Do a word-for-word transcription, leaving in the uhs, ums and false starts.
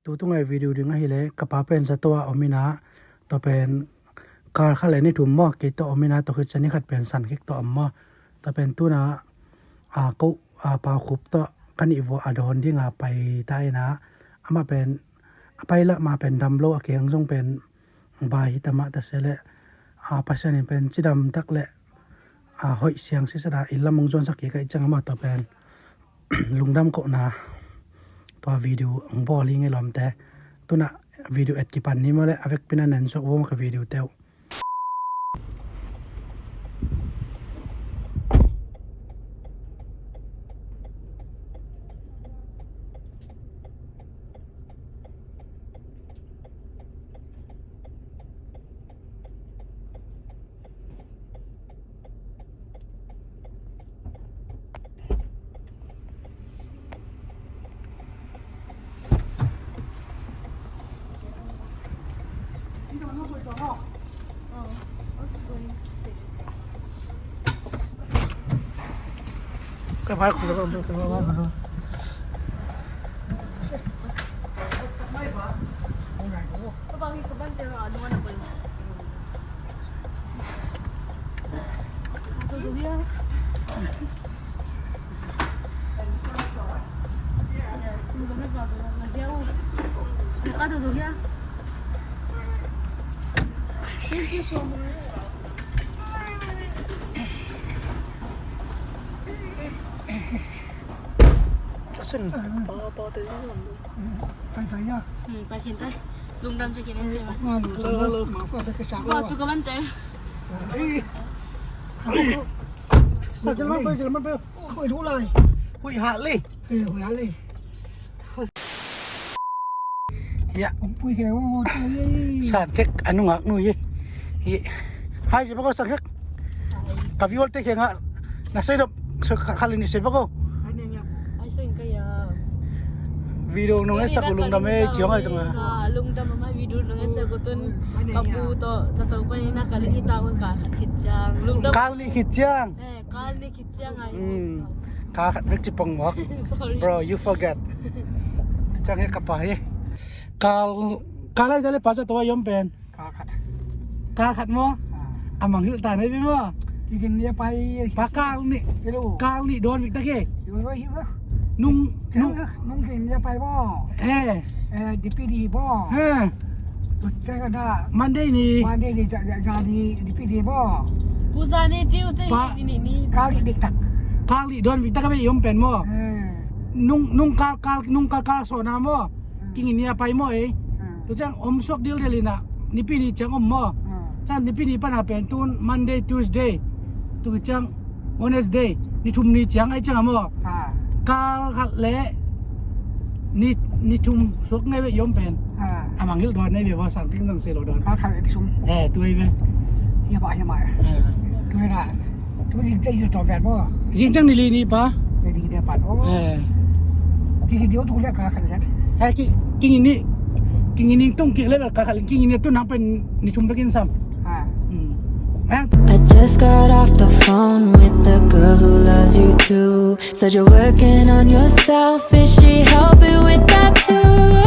tu tungai video ding ahih leh ka pa pen zato ah om in ah, tua pen kal khat le ni thum maw, kei tawh om in ah, tua khit ciang ni khat pen San Khek tawh om maw. Tua pen tu-in ah, a, ko, a, Pau Khup tawh ka nih vua a dawn ding a pai ta in ah, amah pen a pai lah mah pen dam lo, a kiang zong pen bai hi ta mah ta se leh, a, Pasian in pen cidam tak leh, a, hoih siang sisat a inn lam hong zuansak kik ahih ciang amah tawh pen lungdam kohna tua video hong bawl hi ing ei lawmte. Tu-in ah video et kipan ni maw leh, a vekpi-in ah na en suak vo maw ka video te uh. Pai, pai ya. Pai khin tai. Lungdam ci khin. Hello, hello. Ba tu ka ban te. Sa jel man pai, jel man pai. Hui thu lai. Hui ha li. Hui ha li. Ya. San Khek a nungak nu hi. Hi. Hai, si bako San Khek. Ka viewte kiangah na soi dop, soi kha-, khalin i soi bako. Video nong etsak uh lungdam ei, ciong ai tong a. Lungdam a mai video nong etsak uh tun ka pu tawh zato panin a kal nih khit ciang. Lungdam. Kal nih khit ciang. Eh, kal nih khit ciang ai. Kal khat bek ci pong mawk. Sorry. Bro, you forget. Ci ciang hi ka pa hi. Kal, kal ai za le pa zato a i om pen. Kal khat. Kal khat maw? A mang hilh ta nei ve maw? Kikin nia pai. Pa kal nih. Kal nih dawn vik ta ke. Nung, nung kikin nia pai maw? Eh. Eh, dipidi maw? Eh. Monday ni. Monday ni, ja, ja, ja ni, dipidi maw? Pu za ni, Tuesday ni, ni, ni. Kal nih dik tak. Kal nih dawn vik ta ka ve i om pen maw? Eh. Nung, nung kal, kal, nung kal kal sawna maw? Kingin ni a pai maw ei. Tua ciang om suak dildel in ah, Nipi ni ciang om maw. Ciang Nipi ni pan a pen tun Monday, Tuesday, tua ciang Wednesday, ni thum ni ciang ai ciang a maw. Kal khat le ni, ni thum suak ngei ve i om pen. A mang hilh dawn nei ve va, sang ting sang se lo dawn. Kal khat le ni thum. Eh, tua hi ve. Hi mah, hi mah. Tua hi na. Zing ciang ni li ni pa. Eh. Ki, ki diu tu le ka khan zat. Eh, ki, kingin ni, kingin ni tung kik le ka khan, kingin ni tu nang pen ni thum bekin sam. I just got off the phone with the girl who loves you too. Said you're working on yourself, is she helping with that too?